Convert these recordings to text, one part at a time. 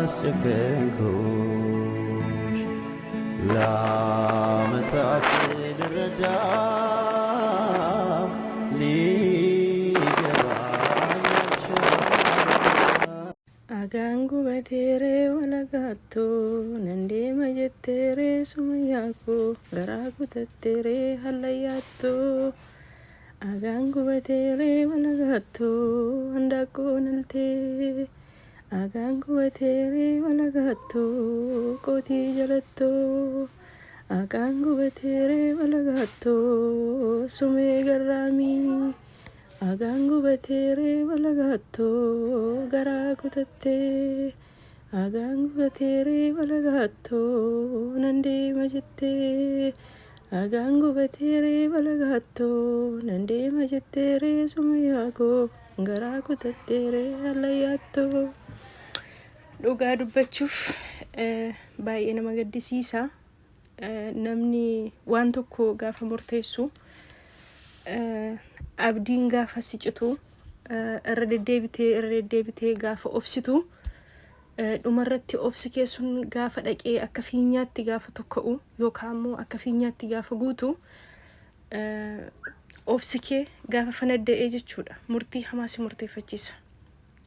አስጨከንኩሽ። ለዓመታት ልረዳ ሊገባኝ አልቻለም። Agaan gubateeree walagaattuu nan deema jetteeree sumayyaa koo garaa kutatteeree hallayyaattuu agaan gubateeree walagaattuu handaaqqoo naltee agaan gubateeree walagaattuu qootii jalattuu agaan gubateeree walagaattuu sumee garraamii. Agaan gubateeree walagaattoo garaa kutattee agaan gubateeree walagaattoo nan deema jettee agaan gubateeree walagaattoo nan deema jetteeree sumayyaa koo garaa kutatteeree hallayyaatoo. Dhugaa dubbachuuf baay'ee nama gaddisiisa. Namni waan tokko gaafa murteessu abdiin gaafa si citu irra deddeebitee irra deddeebitee gaafa obsitu dhumarratti obsi kee sun gaafa dhaqee akka fiinyaatti gaafa tokka'u yookaan immoo akka fiinyaatti gaafa guutu obsi kee gaafa fanadda'ee jechuudha. Murtii hamaa si murteeffachiisa.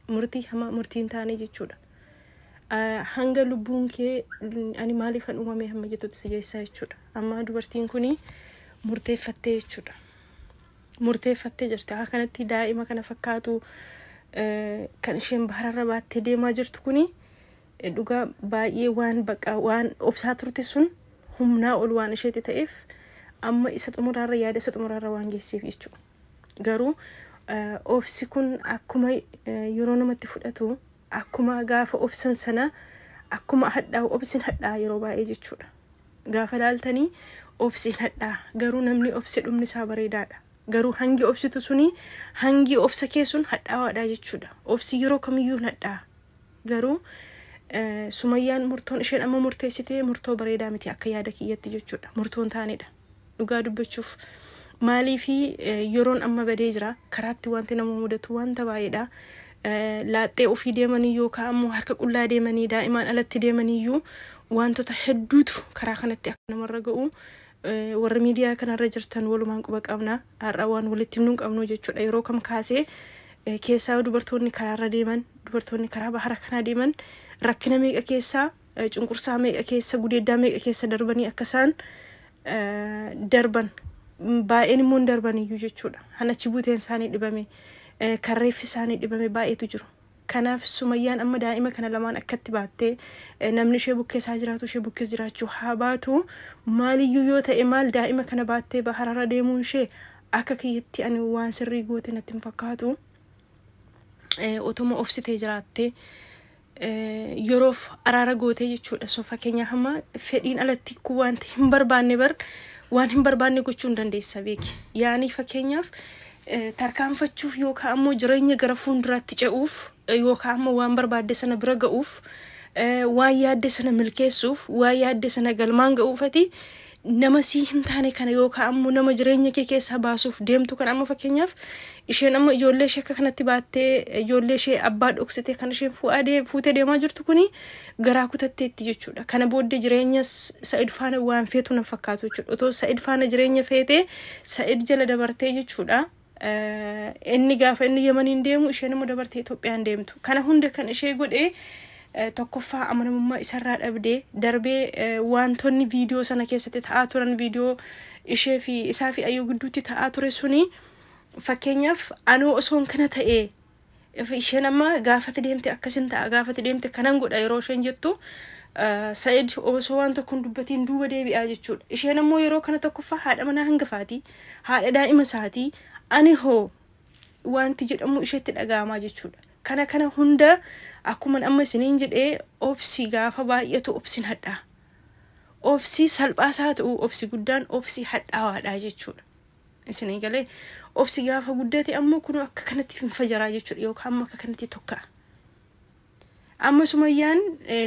Murtii hamaa murtii hin taane jechuudha. Hanga lubbuun kee ani maaliifan uumame hamma jettutti si geessaa jechuudha. Amma dubartiin kuni murteeffattee jechuudha. Murteeffattee jirti. Akka kanatti daa'ima kana fakkaatu kan isheen bahararra baattee deemaa jirtu kuni dhugaa baay'ee waan baqa waan obsaa turte sun humnaa ol waan isheetti ta'eef amma isa xumuraarra yaada isa xumuraarra waan geesseef jechuudha. Garuu obsi kun akkuma yeroo namatti fudhatu akkuma gaafa obsan sana akkuma hadhaa'u obsin hadhaa yeroo baay'ee jechuudha. Gaafa laaltanii obsin hadhaa garuu namni obse dhumni isaa bareedaadha. Garuu hangi obsitu suni hangi obsa kee sun hadhaawaadha jechuudha. Obsi yeroo kamiyyuu hin hadhaa. Garuu Sumayyaan murtoon isheen amma murteessitee murtoo bareedaa miti akka yaada kiyyatti jechuudha. Murtoon taanedha. Dhugaa dubbachuuf maaliifi yeroon amma badee jira. Karaatti wanti nama mudatu wanta baay'eedha. Laaxxee ofii deemanii yookaan ammoo harka qullaa deemanii daa'imaan alatti deemaniyyuu wantoota hedduutu karaa kanatti akka namarra ga'u warra miidiyaa kanarra jirtan walumaan quba qabna. Har'a waan walitti himnuu hin qabnu jechuudha. Yeroo kam kaasee keessaa dubartoonni karaarra deeman dubartoonni karaa bahara kanaa deeman rakkina meeqa keessaa cunqursaa meeqa keessa gudeeddaa meeqa keessa darbanii akka isaan darban baay'een immoo hin darbaniyyuu jechuudha. Hanachi buuteen isaanii dhibame kan reeffi isaanii dhibame baay'eetu jiru. Kanaaf Sumayyaan amma daa'ima kana lamaan akkatti baattee namni ishee bukkeessaa jiraatu ishee bukkees jiraachuu haa baatu maaliyyuu yoo ta'e maal daa'ima kana baattee bahararra deemuun ishee akka kiyyatti ani waan sirrii goote natti hin fakkaatu. Otuma obsitee jiraattee yeroof araara gootee jechuudha. So fakkeenyaaf amma fedhiin alatti kun wanti hin barbaanne bar waan hin barbaanne gochuu hin dandeessa beeki. Yaani fakkeenyaaf tarkaanfachuuf yookaan ammoo jireenya gara fuulduraatti ce'uuf yookaan ammoo waan barbaadde sana bira ga'uuf waan yaadde sana milkeessuuf waan yaadde sana galmaan ga'uufati nama sii hin taane kana yookaan ammoo nama jireenya kee keessaa baasuuf deemtu kan amma fakkeenyaaf isheen amma ijoollee ishee akka kanatti baattee ijoollee ishee abbaa dhoksitee kan isheen fuutee deemaa jirtu kuni garaa kutatteetti jechuudha. Kana booddee jireenya Sa'id faana waan feetu nan fakkaatu jechuudha. Otoo Sa'id faana jireenya feetee Sa'id jala dabartee jechuudha. Inni gaafa inni Yemaniin deemu isheen immoo dabartee Itoophiyaan deemtu. Kana hunda kan ishee godhee tokkoffaa amanamummaa isarraa dhabdee darbee wantoonni viidiyoo sana keessatti ta'aa turan viidiyoo ishee fi isaa fi Ayyuu gidduutti ta'aa ture suni fakkeenyaaf anoo osoon kana ta'ee isheen amma gaafate deemte akkasin ta'a gaafate deemte kanan godha yeroo isheen jettu Sa'id osoo waan tokko hin dubbatiin duuba deebi'aa jechuudha. Isheen ammoo yeroo kana tokkoffaa haadha manaa hangafaati haadha daa'ima isaatii ani hoo wanti jedhamu isheetti dhaga'amaa jechuudha. Kana kana hunda akkuma amma isiniin jedhee obsi gaafa baay'atu obsin hadhaa. Obsi salphaasaa ta'u obsi guddaan obsi hadhaawaadha jechuudha. Isinii galee obsi gaafa guddate ammoo kun akka kanatti finfajaraa jechuudha yookaan ammoo akka kanatti tokka'a. Amma Sumayyaan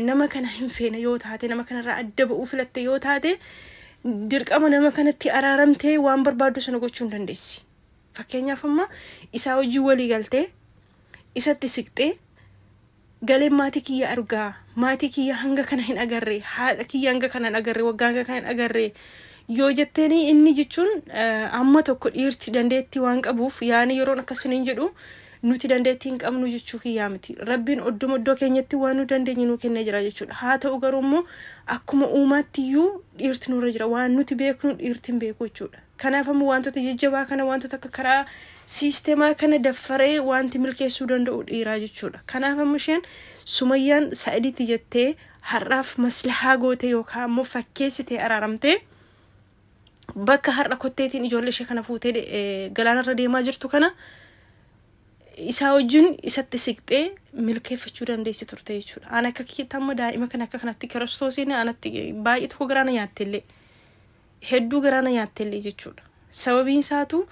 nama kana hin feene yoo taate nama kanarraa adda ba'uu filatte yoo taate dirqama nama kanatti araaramtee waan barbaaddu sana gochuu hin dandeessi. Fakkeenyaaf amma isaa hojii walii galtee isatti siqxee Galeen maatii kiyya argaa, maatii kiyya hanga kana hin agarre, haadha kiyya hanga kana hin agarre, waggaa hanga kana hin agarre yoo jetteeni, inni jechuun amma tokko dhiirti dandeettii waan qabuuf, yaani yeroon akkasiniin jedhu nuti dandeettii hin qabnu jechuu kiyyaa miti. Rabbiin odduma iddoo keenyatti waan nu dandeenyu nuu kennee jira jechuudha. Haa ta'u garuu immoo akkuma uumaatti iyyuu dhiirti nurra jira. Waan nuti beeknu dhiirti hin beeku jechuudha. Kanaaf ammoo wantoota jajjabaa kana, wantoota akka karaa siisteemaa kana daffaree wanti milkeessuu danda'u dhiiraa jechuudha. Kanaaf amma isheen Sumayyaan Sa'iditti jettee har'aaf maslahaa goote yookaan ammoo fakkeessitee araaramtee, bakka har'a kotteetiin ijoollee ishee kana fuutee galaanarra deemaa jirtu kana isaa wajjin isatti siqxee milkeeffachuu dandeessi turte jechuudha. Ani akka kiyyatti amma daa'ima kana akka kanatti Kiristoosiin anatti baay'ee tokko garaa na nyaattellee, hedduu garaa na nyaattellee jechuudha. Sababiin isaatu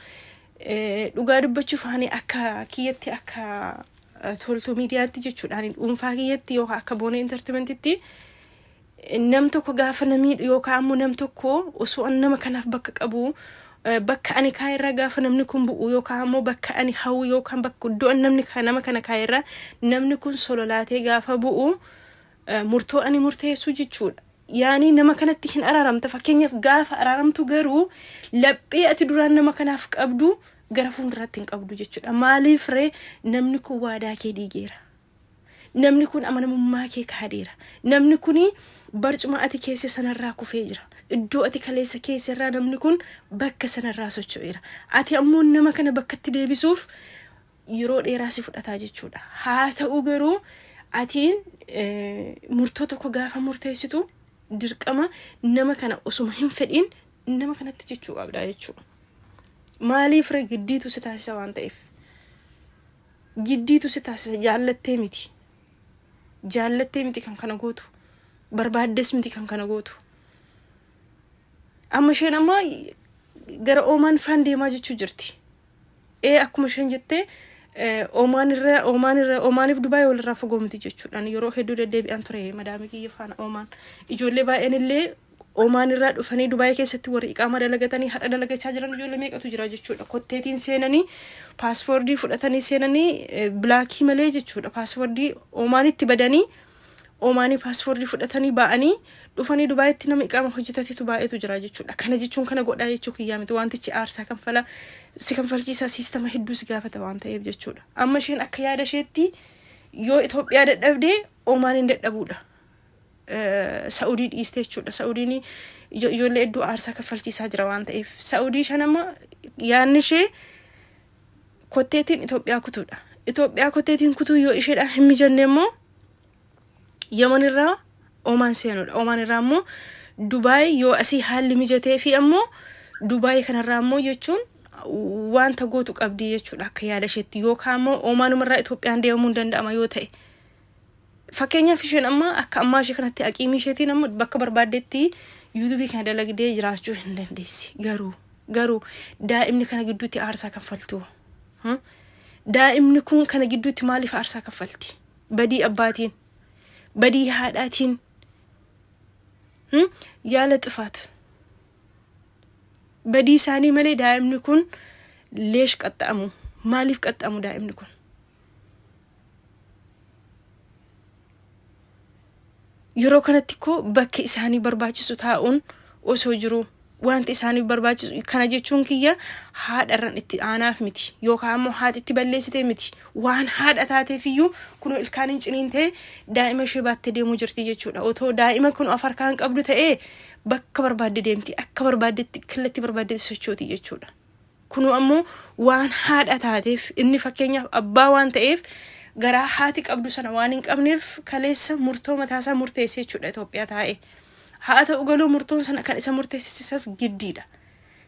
dhugaa dubbachuuf ani akka kiyyatti, akka Toltuu Miidiyaatti jechuudha. Ani dhuunfaa kiyyatti yookaan akka Boonee Entertainmentitti, nam tokko gaafa na miidhu yookaan ammoo nam tokko osoo an nama kanaaf bakka qabu, bakka ani kaayirraa gaafa namni kun bu'u, yookaan ammoo bakka ani hawwu yookaan bakka iddoo namni nama kana kaayirraa namni kun sololaatee gaafa bu'u, murtoo ani murteessu jechuudha. Yaani nama kanatti hin araaramta. Fakkeenyaaf gaafa araaramtu garuu laphee ati duraan nama kanaaf qabdu gara fuulduraatti hin qabdu jechuudha. Maaliif ree? Namni kun waadaa kee diigeera. Namni kun amanamummaa kee kaadeera. Namni kun barcuma ati keesse sanarraa kufee jira. Iddoo ati kaleessa keesse irraa namni kun bakka sanarraa socho'eera. Ati ammoo nama kana bakkatti deebisuuf yeroo dheeraa si fudhataa jechuudha. Haa ta'u garuu atiin murtoo tokko gaafa murteessitu dirqama nama kana osuma hin fedhiin nama kanatti jechuu qabda jechuudha. Maaliif ree? Giddiitu si taasisa waan ta'eef. Giddiitu si taasisa, jaallattee miti. Jaallattee miti kan kana gootu. Barbaaddes miti kan kana gootu. Amma isheen amma gara Oomaan faan deemaa jechuu jirti. Ee, akkuma isheen jettee Oomaan irra Oomaaniif Dubaay walirraa fagoo miti jechuudhaan yeroo hedduu deddeebi'an ture madaamii kiyya faana Oomaan. Ijoollee baay'een illee Oomaan irraa dhufanii Dubaay keessatti warri iqaamaa dalagatanii har'a dalagachaa jiran ijoollee meeqatu jira jechuudha. Kotteetiin seenanii, paaspoortii fudhatanii seenanii black malee jechuudha. Paaspoortii Oomaanitti badanii, Oomaanii paaspoortii fudhatanii ba'anii dhufanii Dubaayitti nama iqaama hojjetatetu baay'eetu jira jechuudha. Kana jechuun kana godhaa jechuu kiyyaa miti. Wantichi aarsaa kanfala si kanfalchiisaa, siistama hedduu si gaafata waan ta'eef jechuudha. Amma isheen akka yaada isheetti yoo Itoophiyaa dadhabdee Oomaan hin dadhabuudha. Sa'udii dhiiste jechuudha. Sa'udiin ijoollee hedduu aarsaa kaffalchiisaa jira waan ta'eef. Sa'udii shan amma yaadni ishee kotteetiin Itoophiyaa kutuudha. Itoophiyaa kotteetiin kutuu yoo isheedhaan hin mijanne immoo Yaman irraa Oomaan seenuudha. Oomaan irraa immoo Dubaay, yoo asii haalli mijatee fi ammoo Dubaay kanarraa immoo jechuun wanta gootu qabdi jechuudha akka yaada isheetti, yookaan immoo Oomaanumarraa Itoophiyaan deemamuu hin danda'ama yoo ta'e. Fakkeenyaaf isheen amma akka ammaa ishee kanatti aqiimii isheetiin amma bakka barbaaddetti yuutuubii kana dalagdee jiraachuu hin dandeessi. Garuu daa'imni kana gidduutti aarsaa kaffaltu. Daa'imni kun kana gidduutti maaliif aarsaa kaffalti? Badii abbaatiin, badii haadhaatiin, yaala xifaat. Badii isaanii malee daa'imni kun leesh qaxxa'amu? Maaliif qaxxa'amu daa'imni kun? Yeroo kanatti koo bakki isaanii barbaachisu taa'uun osoo jiru, wanti isaaniif barbaachisu, kana jechuun kiyya haadharran itti aanaaf miti yookaan ammoo haati itti balleessite miti. Waan haadha taateef iyyuu kunoo ilkaaniin ciniintee daa'ima ishee baattee deemuu jirti jechuudha. Otoo daa'ima kun of harkaan qabdu ta'ee bakka barbaadde deemti, akka barbaaddetti kallattii barbaaddetti sochooti jechuudha. Kunoo ammoo waan haadha taateef, inni fakkeenyaaf abbaa waan ta'eef, garaa haati qabdu sana waan hin qabneef kaleessa murtoo mataasaa murteesse jechuudha Itoophiyaa taa'ee. Haa ta'u galuu murtoon sana kan isa murteessisas giddiidha.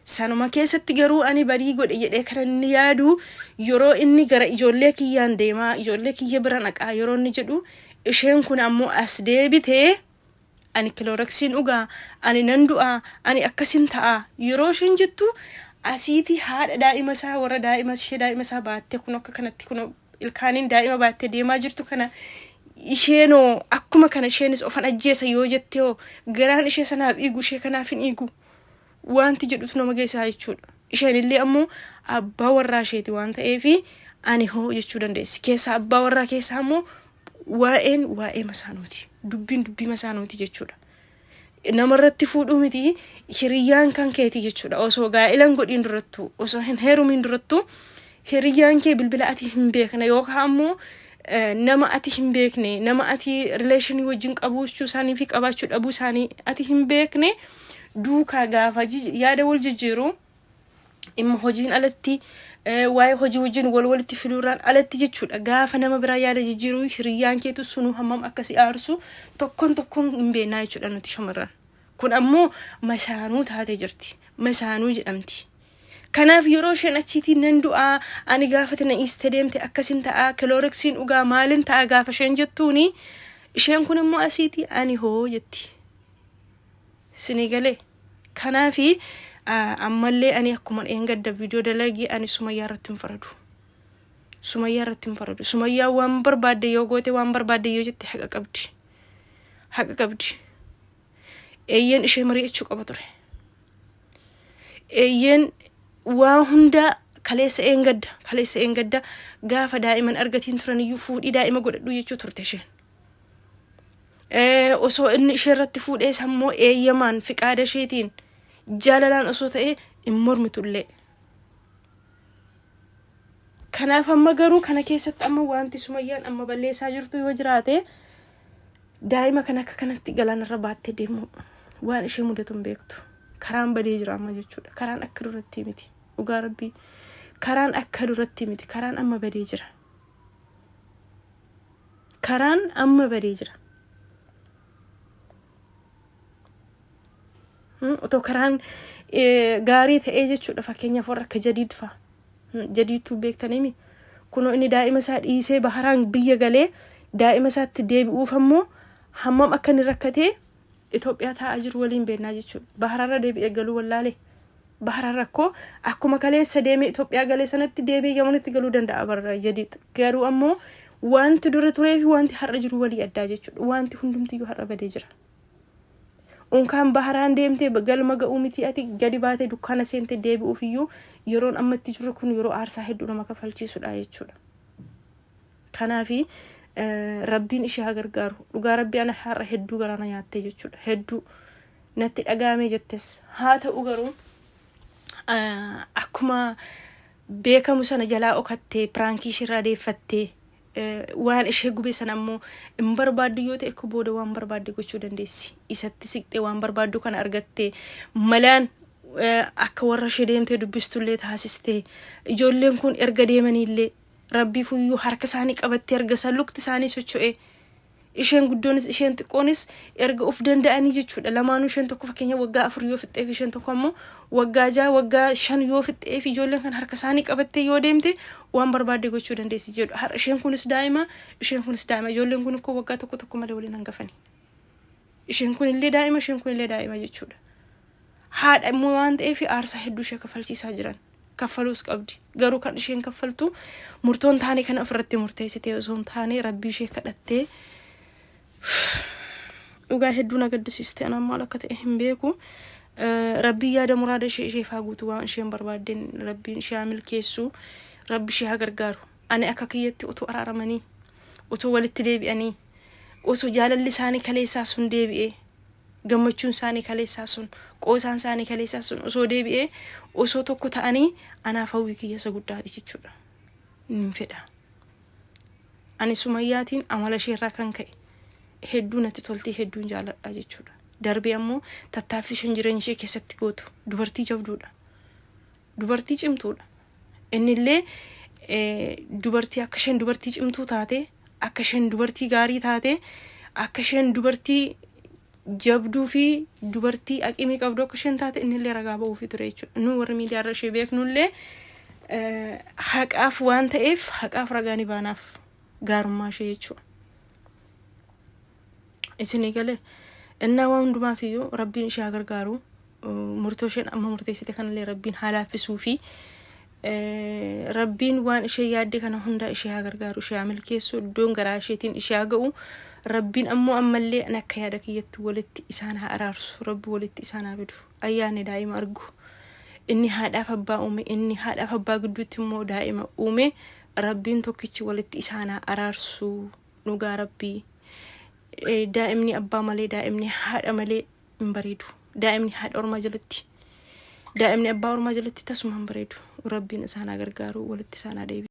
Sanuma keessatti garuu ani badii godhe jedhee kan inni yaadu, yeroo inni gara ijoollee kiyyaan deemaa, ijoollee kiyya bira naqaa yeroo inni jedhu, isheen kun ammoo as deebitee ani kilooreksiin dhugaa, ani nan du'aa, ani akkasin ta'a yeroo isheen jettu, asiitii haadha daa'ima isaa, warra daa'ima ishee daa'ima isaa baattee kun akka kanatti kun ilkaaniin daa'ima baattee deemaa jirtu kana, isheenoo akkuma kana isheenis ofan ajjeesa yoo jettee hoo, garaan ishee sanaaf dhiigu ishee kanaaf hin dhiigu wanti jedhutu nama geessaa jechuudha. Isheen illee ammoo abbaa warraa isheeti waan ta'eef ani hoo jechuu dandeessi. Keessaa abbaa warraa keessaa ammoo Waa'een waa'ee masaanuuti. Dubbiin dubbii masaanuuti jechuudha. Namarratti fuudhuu miti hiriyyaan kan keeti jechuudha. Osoo gaa'ilan godhiin durattuu osoo hin heerumiin durattuu hiriyyaan kee bilbila ati hin beekne yookaan ammoo nama ati hin beekne nama ati relationii wajjin qabaachuu isaanii fi qabaachuu dhabuu isaanii ati hin beekne duukaa gaafa yaada wal jijjiiru dhimma hojiin alatti waa'ee hojii wajjin wal walitti fiduurraan alatti jechuudha. Gaafa nama biraa yaada jijjiiruu hiriyyaan keetu sunuu hammam akka si aarsu tokkoon tokkoon hin beeknaa jechuudha nuti shamarran. Kun ammoo masaanuu taatee jirti. Masaanuu jedhamti. Kanaaf yeroo isheen achiitii nan du'aa ani gaafa na dhiiste deemte akkasin ta'a kilooriksiin dhugaa maalin ta'a gaafa isheen jettuuni isheen kun immoo asiitii ani hoo jetti. Sinii galee. Kanaafi ammallee ani akkuma dheengadda viidiyoo dalagee ani Sumayyaa irratti hin faradu. Sumayyaa irratti hin faradu. Sumayyaa waan barbaadde yoo goote waan barbaadde yoo jette haqa qabdi. Haqa qabdi. Eeyyeen ishee mari'achuu qaba ture. Eeyyeen waa hundaa kaleessa eengadda gaafa daa'iman argatiin turan iyyuu fuudhii daa'ima godhadhu jechuu turte isheen. Osoo inni ishee irratti fuudhees ammoo eeyyamaan fiqaada isheetiin jaalalaan osoo ta'e hin mormitullee. Kanaaf amma garuu kana keessatti amma wanti Sumayyaan amma balleessaa jirtu yoo jiraate daa'ima kana akka kanatti galaanarra baattee deemu waan ishee mudatu hin beektu. Karaan badee jira amma jechuudha. Karaan akka duratti miti. Dhugaa rabbii. Karaan akka duratti miti. Karaan amma badee jira. Karaan amma badee jira. Otoo karaan gaarii ta'ee jechuudha fakkeenyaaf warra akka Jadiid fa'a. Jadiidtuu beektaniimi. Kunoo inni daa'ima isaa dhiisee baharaan biyya galee daa'ima isaatti deebi'uuf ammoo hammam akka inni rakkatee Itoophiyaa taa'aa jiru waliin beennaa jechuudha. Bahararra deebi'ee galuu wallaalee. Bahararra rakkoo akkuma kaleessa deemee Itoophiyaa galee sanatti deebi'ee Yamanitti galuu danda'a barra Jadiid. Garuu ammoo wanti dura turee fi wanti har'a jiru walii addaa jechuudha. Wanti hundumtiyyuu har'a badee jira. Unkaan baharaan deemtee galma ga'uu miti ati gadi baatee dukkaana seentee deebi'uuf iyyuu yeroon amma itti jiru kun yeroo aarsaa hedduu nama kafalchiisudha jechuudha. Kanaafi rabbiin ishee haa gargaaru. Dhugaa rabbii ana har'a hedduu garaana nyaattee jechuudha. Hedduu natti dhagaamee jettes haa ta'u garuu akkuma beekamu sana jalaa okattee prankii isheerraa deeffattee waan ishee gube sana ammoo hin barbaaddu yoo ta'e akka booda waan barbaadde gochuu dandeessi. Isatti siqxee waan barbaaddu kana argattee malaan akka warra ishee deemtee dubbistullee taasistee ijoolleen kun erga deemaniillee rabbii fuyyuu harka isaanii qabattee erga isaan lukti isaanii socho'ee isheen guddoonis isheen xiqqoonis erga of danda'anii jechuudha. Lamaanuu isheen tokko fakkeenya waggaa 4 yoo fixxeef isheen tokko ammoo waggaa 6 waggaa 5 yoo fixxeef ijoolleen kan harka isaanii qabattee yoo deemte waan barbaadde gochuu dandeessi jedhu. Har'a isheen kunis daa'ima isheen kunis daa'ima ijoolleen kun ikkoo waggaa tokko tokko malee waliin hangafani. Isheen kun illee daa'ima isheen kun illee daa'ima jechuudha. Haadha immoo waan ta'eef aarsaa hedduu ishee kaffalchiisaa jiran. Kaffaluus qabdi. Garuu kan isheen kaffaltu murtoon taane kana ofirratti murteessitee osoo hin taane rabbii ishee kadhattee dhugaa hedduu na gaddisiiste anaan maal akka ta'e hin beeku. Rabbiin yaada muraada ishee isheef haa guutu waan isheen barbaaddeen rabbiin ishee haa milkeessu rabbi ishee haa gargaaru. Ani akka kiyyatti utuu araaramanii utuu walitti deebi'anii osoo jaalalli isaanii kaleessaa sun deebi'ee gammachuun isaanii kaleessaa sun qoosaan isaanii kaleessaa sun osoo deebi'ee osoo tokko ta'anii anaaf hawwii kiyya isa guddaati jechuudha. Nin fedha. Ani Sumayyaatiin amala isheerraa kan ka'e hedduu natti toltii hedduun jaaladha jechuudha. Darbee ammoo tattaaffii isheen jireenya ishee keessatti gootu dubartii jabduudha. Dubartii cimtuudha. Innillee dubartii akka isheen dubartii cimtuu taate akka isheen dubartii gaarii taate akka isheen dubartii jabduu fi dubartii aqimii qabdu akka isheen taate innillee ragaa ba'uufii ture jechuudha. Nu warri miidiyaarra ishee beeknullee haqaaf waan ta'eef haqaaf ragaa ni baanaaf gaarummaa ishee jechuudha. Isinii galee innaa waan hundumaaf iyyuu rabbiin ishee haa gargaaru. Murtoo isheen amma murteessite kanallee rabbiin haa laaffisuu fi rabbiin waan ishee yaadde kana hunda ishee haa gargaaru ishee haa milkeessu iddoon garaa isheetiin ishee haa ga'u rabbiin ammoo ammallee an akka yaada kiyyatti walitti isaan haa araarsu rabbi walitti isaan haa fidu ayyaanni daa'ima argu inni haadhaaf abbaa uume inni haadhaaf abbaa gidduutti immoo daa'ima uume rabbiin tokkichi walitti isaan haa araarsu. Dhugaa Rabbii, daa'imni abbaa malee, daa'imni haadha malee hin bareedu. Daa'imni haadha ormaa jalatti, daa'imni abbaa ormaa jalatti tasuma hin bareedu. Rabbiin isaan haa gargaaru, walitti isaan haa deebisu.